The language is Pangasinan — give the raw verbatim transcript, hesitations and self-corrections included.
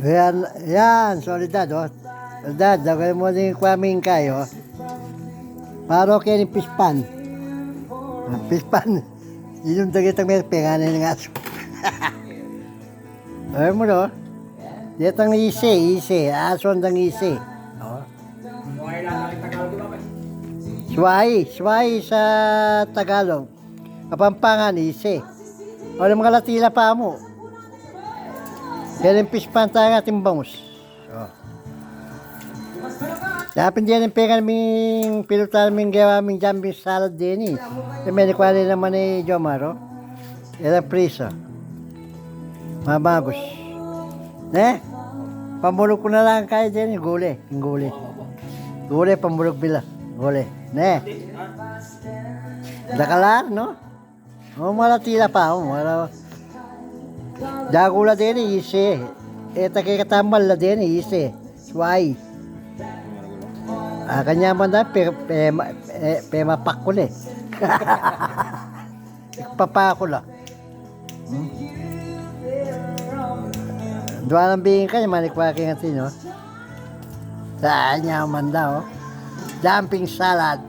Yan, yan, Soledad, oh. Soledad, dagay mo din kuamin kayo. Paro kayo ng pispan. Ah, pispan. Inom dagay tang may penganan ng aso. Ay mo, no? Detang ise, ise. Aso andang ise. Oh. Suwai, suwai sa Tagalog. Kapampangan, ise. Wala mga latila pa mo. Kaya yung pispan tayo nga timbangos. Oh. Yapin diyan yung pengan ming pilutan ming gawa ming jambing salad din eh. Yung may nakwali naman ni Jomar, oh. Yan ang priso. Mamagos. Ne? Pamulog ko na lang kayo din, gulay. Gulay. Gulay, pamulog bila. Gulay. Ne? Dakalar, no? Oh, mala tila pa, oh, mala. Dagula din, ise. Eh, takay katambal la din, ise. Suwai. Ah, kanyaman da, pe, pe, ma- eh, pe mapak ko ni. Papa ko la. Hmm? Dua lang bingin ka, manikwa ka yung atin, no? Sa nyaman da, oh. Dumpling salad.